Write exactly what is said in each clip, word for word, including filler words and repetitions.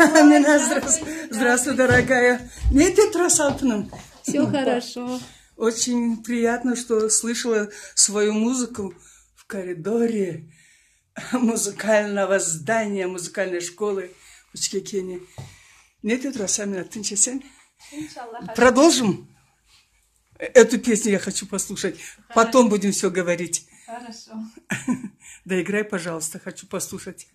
Амина, здравствуй, здравствуй, дорогая. Не эте тураса, алтыным? Всё хорошо. Очень приятно, что слышала свою музыку в коридоре музыкального здания, музыкальной школы Учкекени. Не эте тураса, Амина, тынч эсенг? Иншаллах. Продолжим. Эту песню я хочу послушать. Хорошо. Потом будем всё говорить. Хорошо. Доиграй, пожалуйста, хочу послушать.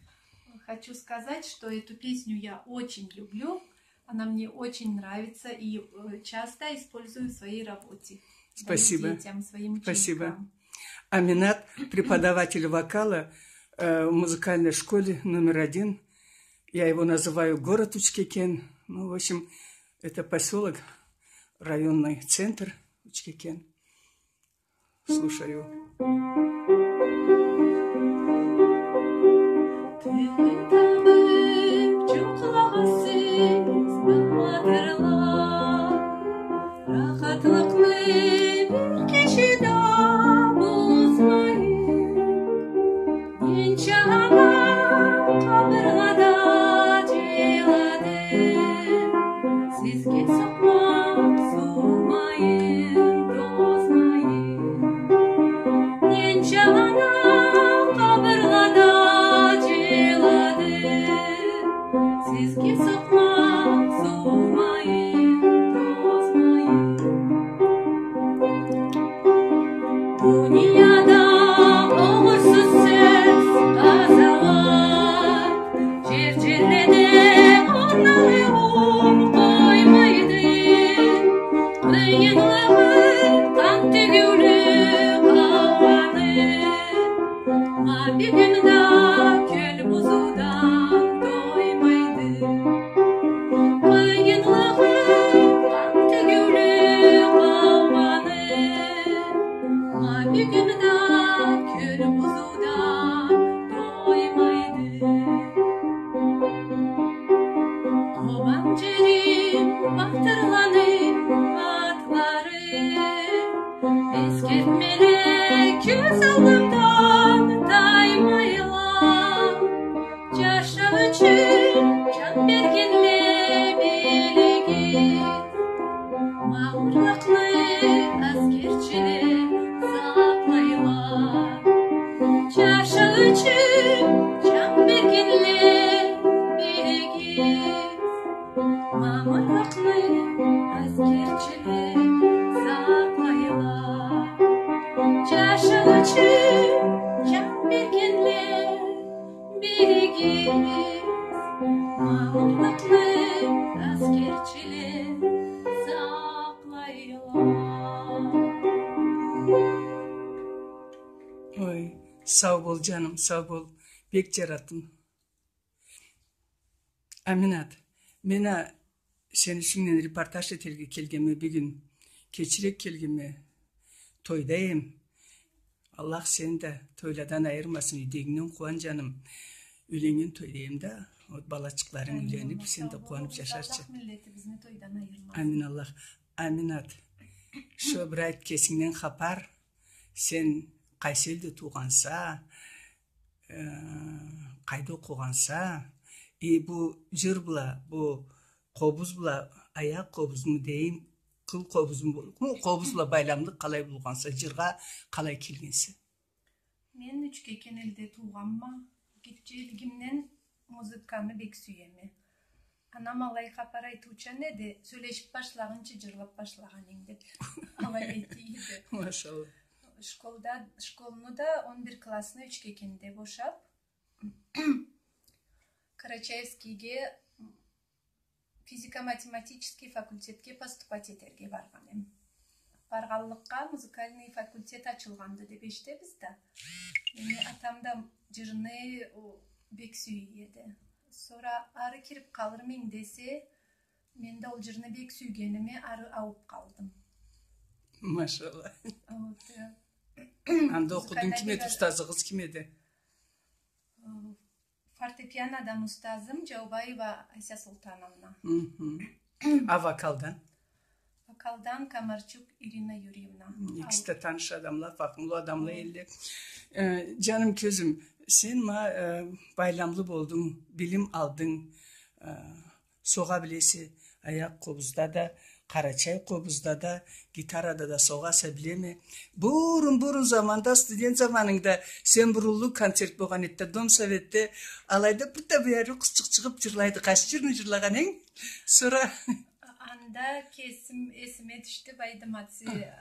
Хочу сказать, что эту песню я очень люблю. Она мне очень нравится и, э, часто использую в своей работе. Своим детям, своим ученикам. Спасибо. Спасибо. Аминат, преподаватель вокала, э, в музыкальной школе номер один. Я его называю город Учкекен. Ну, в общем, это посёлок, районный центр Учкекен. Слушаю. Тыгъын табып джукълагъысыз батырла, рахатлыкъны бир киши да бузмайын. Ненча адам къабырлада джыладым, сизге сукъмакъ суугъанмайын, тозмайын. Ненча адам къабырлада джыладым, сизге сукъмакъ суугъанмайын, тозмайын. Дунияда огъурсуз сёз, къазауат, джер-джерледе орналыуун къоймайды. Къыйынлыгъы, къан тёгюулю къаугъаны, ма бюгюн да кёл бузуудан тоймайды. Къыйынлыгъы, къан тёгюулю къаугъаны, ма бюгюн да кёл бузуудан тоймайды. Къобан джерим, батырланы атлары, эсгертмеле кёз аллымдан таймайла. Джашау ючюн джан бергенле биригиз, мамырлыкъны аскерчиле сакълайла. Джашау ючюн джан бергенле биригиз, мамырлыкъны аскерчиле сакълайла. Джашау ючюн джан бергенле биригиз, мамырлыкъны аскерчиле сакълайла. Ой, сау бол, джаным, сау бол. Бек джаратдым. Аминат, мен а сени юсюнгден репортаж этерге келгенме бюгюн. Кечирек келгенме, тойда эм. Аллах сени да тойладан айырмасын, юйдегингден къууан, джаным. Юйленнген тойда эм да, ол балачыкъларынг юйленип, сен да къууанып джашарча. Амин, Аллах. Аминат. Шо бир айт, кесингден хапар, сен къайсы элде туугъанса, э, къайда окъугъанса, э, бу джыр бла, бу къобуз бла, аякъ къобузму дейим, къыл къобузму, бу къобуз бла байламлыкъ къалай болгъанса, джыргъа къалай келгенсе? Мен Учкекен элде туугъанма. Гитчелигимден музыканы бек сюеме. Анам алай хапар айтыучан эди, сёлешип башлагъынчы джырлап башлагъан эдинг деп. Алай айтыйды. Машалла. Школда, школну да, он бир классны Учкекенде бошап, Карачаевскийге физико-математический факультетге поступать этерге баргъан эм. Баргъанлыкъгъа музыкальный факультет ачылгъанды деп эшитебиз да. Мени атам да джырны, о, бек сюе эди. Сора ары кирип къалырма десе, мен да ол джырны бек сюйгениме ары аууп къалдым. Машалла. Вот, э, анда окъудунг, ким эди, устазыгъыз ким эди? Э, фортепианодан устазым Джаубаева Айса Султановна. Мгм. А вокалдан? Вокалдан Комарчук Ирина Юрьевна. Экиси да таныш адамла, фахмулу адамла эдиле. Э, джаным, кёзюм, сен ма, э, байламлы болдунг, билим алдынг, э, Согъа билесе, аякъ къобузда да, къарачай къобузда да, гитарада да согъаса билеме. Бурун, бурун заманда, студент заманынгда сен бир уллу концерт болгъан эди да, Дом Советде, алайда бир да бир ариу къызчыкъ чыгъыб джырлайды. Къайсы джырны джырлагъан эдинг? Сора. Анда кесим эсиме тюшдю, Байдымат, се-,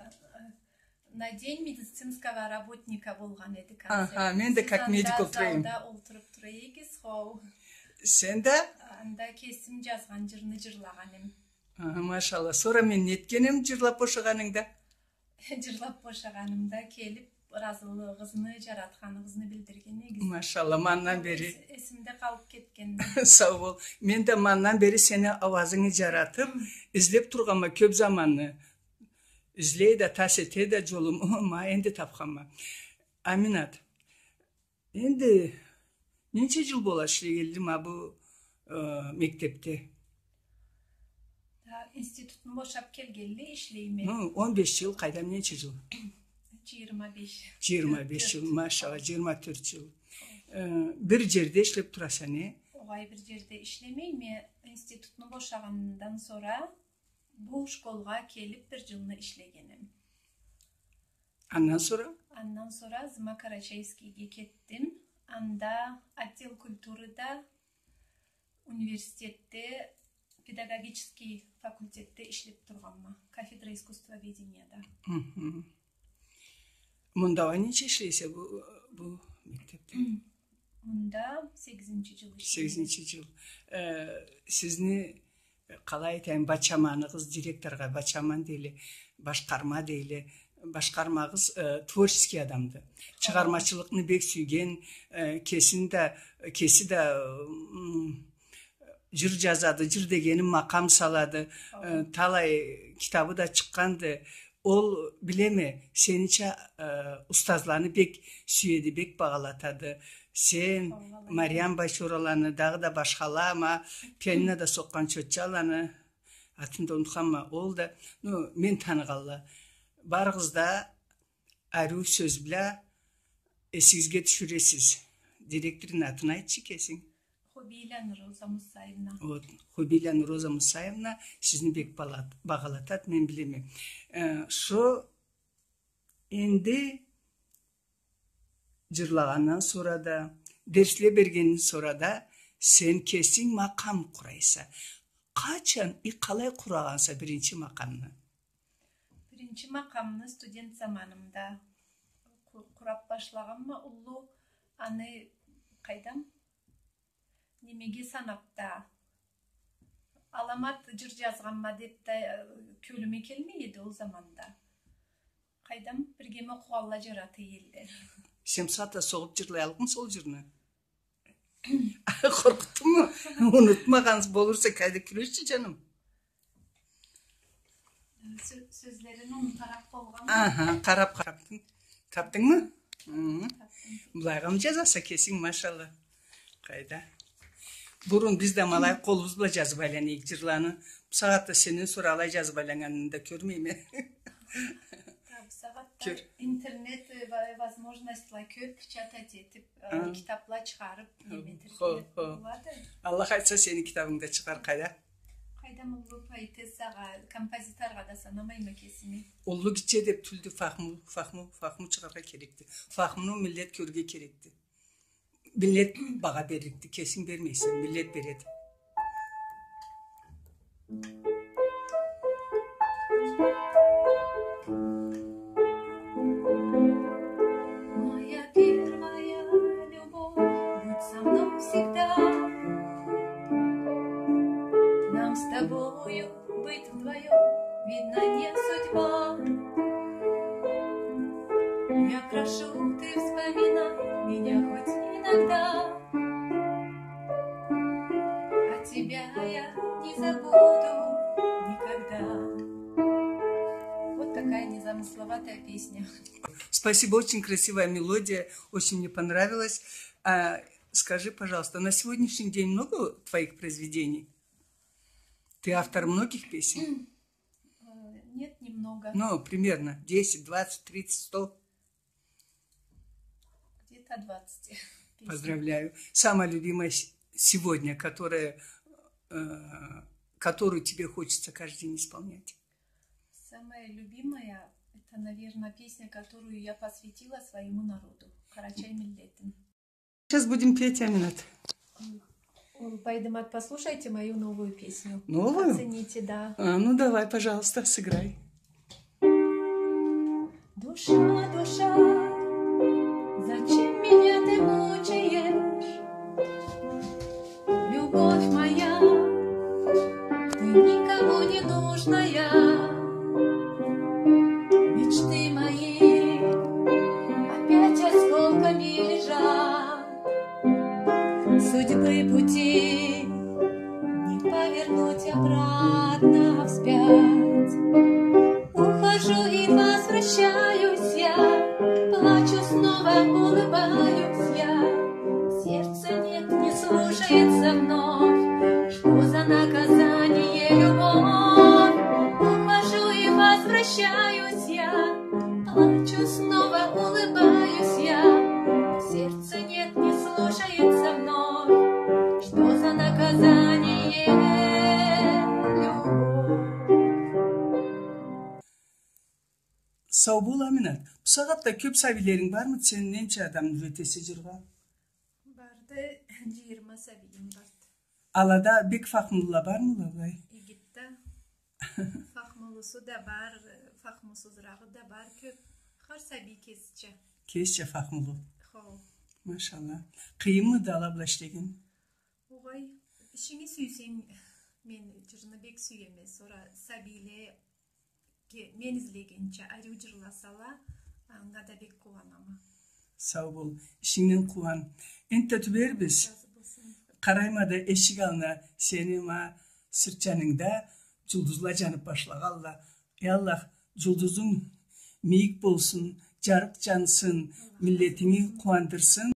на день медицинского работника болгъан эди концерт. Аха, мен да как медик олтура эдим. Сиз анда залда олтуруб тура эдигиз, хоу. Сен да? Анда кесим джазгъан джырны джырлагъан эдим. Аха, машалла. Сора мен не этген эдим, джырлаб бошагъанынгда? Джырлаб бошагъанымда келиб, ыразылыгъыгъызны, джаратханыгъызны билдирген эдигиз. Машалла, ма андан бери. Ол эс-, эсимде къалыб кетген. Сау бол. Мен да ма андан бери сени ауазынгы джаратыб, излеб тургъанма кёб заманны. Излей да, тас эте да джолум, ма энди табханма. Аминат. Энди ненча джыл бола ишлегенли ма бу, э, мектебде? Да, институтну бошаб келгенли ишлейме. Хы, он беш джыл, къайдам, ненча джыл? Джыйырма беш. Джыйырма беш джыл, машалла, джыйырма тёрт джыл. Э, бир джерде ишлеб тураса, не? Огъай, бир джерде ишлемейме. Институтну бошагъанымдан сора бу школгъа келиб бир джылны ишлегенме. Андан сора? Андан сора Зыма Карачаевскийге кетдим. Анда отдел культурада, университетде, педагогический факультетде ишлеб тургъанма, кафедра искусствоведенияда. Хы-хы. Мында уа ненча ишлейсе бу, бу мектебде? Мында сегизинчи джыл ишлейме. Сегизинчи джыл. Э, сизни, э, къалай айтайым, бачаманыгъыз, директоргъа бачаман дейле, башкъарма дейле. Башкъармагъыз, э, творческий адамды. Чыгъармачылыкъны бек сюйген, э, кесин да, кеси да, м, джыр джазады, джыр дегеним макъам салады. Э, талай китабы да чыкъгъанды. Ол, билеме, сенича, э, устазланы бек сюеди, бек багъалатады. Сен, Мариям Байчораланы, дагъыда башхала, ма пианинода сокъгъан Чотчаланы, атын да унутханма, ол да, ну, мен таныгъанла. Барыгъыз да ариу сёз бла эсигизге тюшюресиз. Директорну атын айтчы кесинг. Хубийланы Роза Мусаевна. Вот, Хубийланы Роза Мусаевна сизни бек бала-, багъалатад, мен билеме. Э, шо энди джырлагъандан сора да, дерсле бергенден сора да сен кесинг макъам къурайса. Къачан и къалай къурагъанса биринчи макъамны? Биринчи макъамны студент заманымда къу-, къураб башлагъанма, уллу аны къайдам? Немеге санаб да, аламат джыр джазгъанма деб да, э, кёлюме келмей эди ол заманда. Къайдам, биргеме окъугъанла джарата эдиле. Сен бусагъатда согъуб джырлаяллыкъмыса ол джырны? Къоркъутдуму? Унутмагъан болурса, къайда, кюрешчи, джаным. Сё-, сёзлерин унутаракъ болгъанма. Аха, къараб, къараб. Табдынгмы? Хы. Табдым. Былайгъамы джазаса кесинг, машалла. Къайда. Бурун биз да ма алай къолубуз бла джазыб айлана эдик джырланы. Бусагъатда сенден сора алай джазыб айланнганын да кёрмейме. Да, бусагъатда интернет, э, ва-, возможностьла кёб, печатать этиб, э, китабла чыгъарыб, неме этерге болады. Аллах айтса, сени китабынгы да чыгъар, къайда. Къайдам, уллу поэтессагъа, композиторгъа да санамайма кесими. Уллу, гитче деб тюлдю, фахму, фахму, фахму чыгъаргъа керекди. Фахмуну миллет кёрюрге керекди. Миллет багъа берликди, кесинг бермейсе, миллет береди. Моя первая любовь, будь со мной всегда. Нам с тобою быть вдвоём, видно, не судьба. Я прошу, ты вспоминай меня хоть иногда. А тебя я не забуду никогда. Вот такая незамысловатая песня. Спасибо, очень красивая мелодия, очень мне понравилась. А, скажи, пожалуйста, на сегодняшний день много твоих произведений? Ты автор многих песен? Э, нет, немного. Ну, примерно десять, двадцать, тридцать, сто? Где-то двадцать песен. Поздравляю. Самая любимая с-, сегодня, которая, э, которую тебе хочется каждый день исполнять? Самая любимая, это, наверное, песня, которую я посвятила своему народу, карачай миллетин. Сейчас будем петь, Аминат. Ой, Байдымат, послушайте мою новую песню. Новую? Оцените, да. А, ну давай, пожалуйста, сыграй. Душа, душа, зачем меня ты мучаешь? Любовь моя, ты никому не нужная. Мечты мои опять осколками лежат. Судьбы пути не повернуть обратно вспять. Ухожу и возвращаюсь я, плачу, снова улыбаюсь я. Сердце нет, не слушается вновь. Что за наказание, любовь? Ухожу и возвращаюсь я, плачу, снова улыбаюсь я. Сердце нет, не слушается вновь. Что за наказание, любовь? Сау бол, Аминат. Бусагъатда кёп сабийлеринг бармыды сени, ненча адамны юретесе жыргъа? Барды, жыйырма сабийим барды. Алада бек фахмулула бармыла былай? Игитде. Фахмулусу да бар, фахмусузурагъы да бар, кёп. Хар сабий кесича. Кесича фахмулу. Хо. Машалла. Къыйынмыды ала бла ишлеген? Огъай, ишинги сюйсенг, мен жырны бек сюеме. Сора сабийле ке-, мен излегенча ариу жырласала, анга да бек къууанама. Сау бол, ишингден къууан. Энтда тюбербиз. Разы болсун. Къарайма да эшик аллына, сени ма сырт жанынгда жулдузла жанып башлагъанла. Эй Аллах, жулдузунг мийик болсун, жарыкъ жансын, миллетинги къууандырсын.